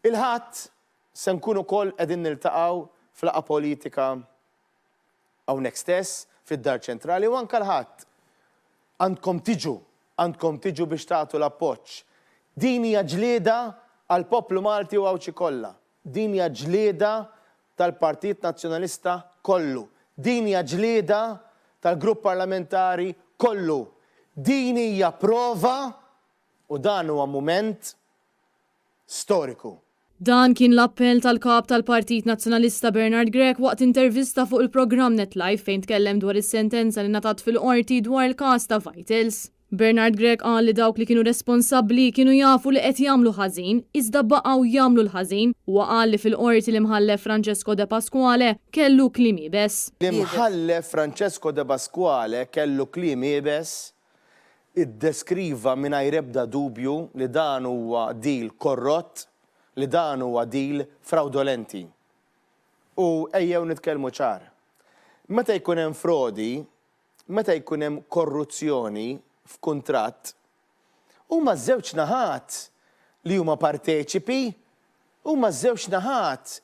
Il-Ħadd se nkunu ukoll qegħdin niltaqgħu f'laqgħa politika hawnhekk stess fid-Dar Ċentrali u anke l-Ħadd għandkom tiġu, għandkom tiġu biex tagħtu l-appoġġ. Din hija ġlieda għall-poplu Malti u Għawdxi kollha. Din hija ġlieda tal-Partit Nazzjonalista kollu. Din hija ġlieda tal-Grupp Parlamentari kollu. Din hija prova u dan huwa mument storiku. Dan kien l-appell tal-Kap tal-Partit Nazzjonalista Bernard Grech waqt intervista fuq il-programm Net Live fejn tkellem dwar is-sentenza li ngħatat fil-Qorti dwar il-każ ta' Vitals. Bernard Grech qal li dawk li kienu responsabbli kienu jafu li qed jagħmlu ħażin, iżda baqgħu jagħmlu l-ħażin. Huwa qal li fil-Qorti l-Imħallef Francesco Depasquale kellu kliem iebes. L-Imħallef Francesco Depasquale kellu kliem iebes, iddeskriva mingħajr ebda dubju li dan huwa deal korrott, li dan huwa deal frawdolenti. U ejjew nitkellmu ċar. Meta jkun hemm frodi, meta jkun hemm korruzzjoni f'kuntratt, huma ż-żewġ naħat li huma parteċipi, huma ż-żewġ naħat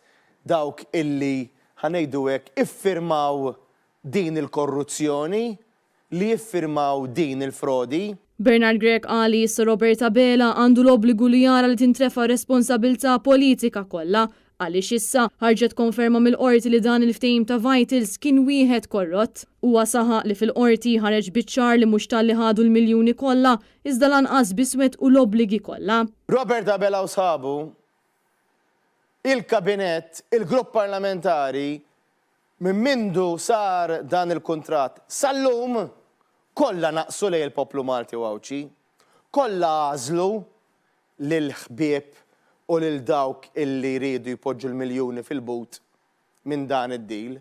dawk illi, ħa ngħidu hekk, iffirmaw din il-korruzzjoni, li jiffirmaw din il-frodi. Bernard Grech qal li issa Robert Abela għandu l-obbligu li jara li tintrefa' r-responsabilità politika kollha għaliex issa ħarġet konferma mill-Qorti li dan il-ftehim ta' Vitals kien wieħed korrott. Huwa saħaq li fil-Qorti ħareġ biċ-ċar li mhux talli ħadu l-miljuni kollha iżda lanqas biss wettqu l-obbligi kollha. Robert Abela u sħabu, il-Kabinett, il-Grupp Parlamentari Minn mindu sar dan il-kuntratt sal-lum, kollha naqsu lejn il-poplu Malti u Għawdxi. Kollha għażlu lill-ħbieb u lil dawk illi riedu jpoġġu l-miljuni fil-but minn dan id-deal,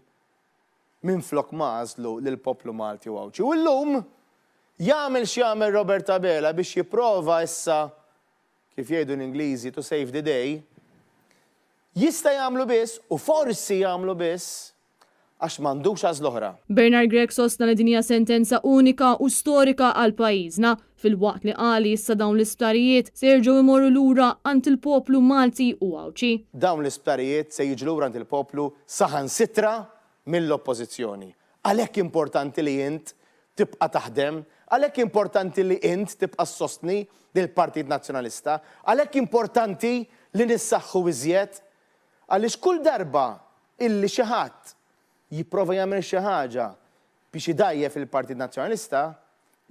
minflok ma għażlu lill-poplu Malti u Għawdxi. U llum, jagħmel x'jagħmel Robert Abela biex jipprova issa, kif jgħidu l-Ingliżi, to save the day, Jista' jagħmlu biss, u forsi jagħmlu biss, għax m'għandux għażla oħra. Bernard Grech sostna li din hija sentenza unika u storika għal pajjiżna, filwaqt li qal li issa dawn l-isptarijiet se jerġgħu jmorru lura għand il-poplu Malti u Għawdxi. Dawn l-isptarijiet se jiġu lura għand il-poplu saħansitra mill-Oppożizzjoni. Għalhekk importanti li int tibqa' taħdem, għalhekk importanti li int tibqa' ssostni lill-Partit Nazzjonalista, għalhekk importanti li nissaħħu iżjed għaliex kull darba illi xi ħadd jipprova jagħmel xi ħaġa biex idgħajjef il-Partit Nazzjonalista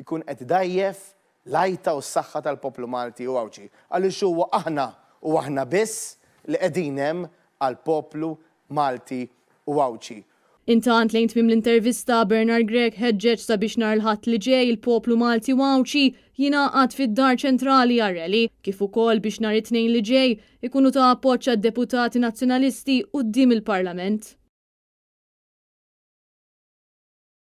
jkun qed idgħajjef l-għajta u s-saħħa tal-poplu Malti u Għawdxi għaliex huwa aħna u aħna biss li qegħdin hemm għall-poplu Malti u Għawdxi. Intant lejn tmiem l-intervista, Bernard Grech ħeġġeġ sabiex nhar il-Ħadd li ġej il-poplu Malti u Għawdxi jingħaqad fid-Dar Ċentrali għar-rally, kif ukoll biex nhar it-Tnejn li ġej ikunu ta' appoġġ għad-deputati Nazzjonalisti quddiem il-Parlament.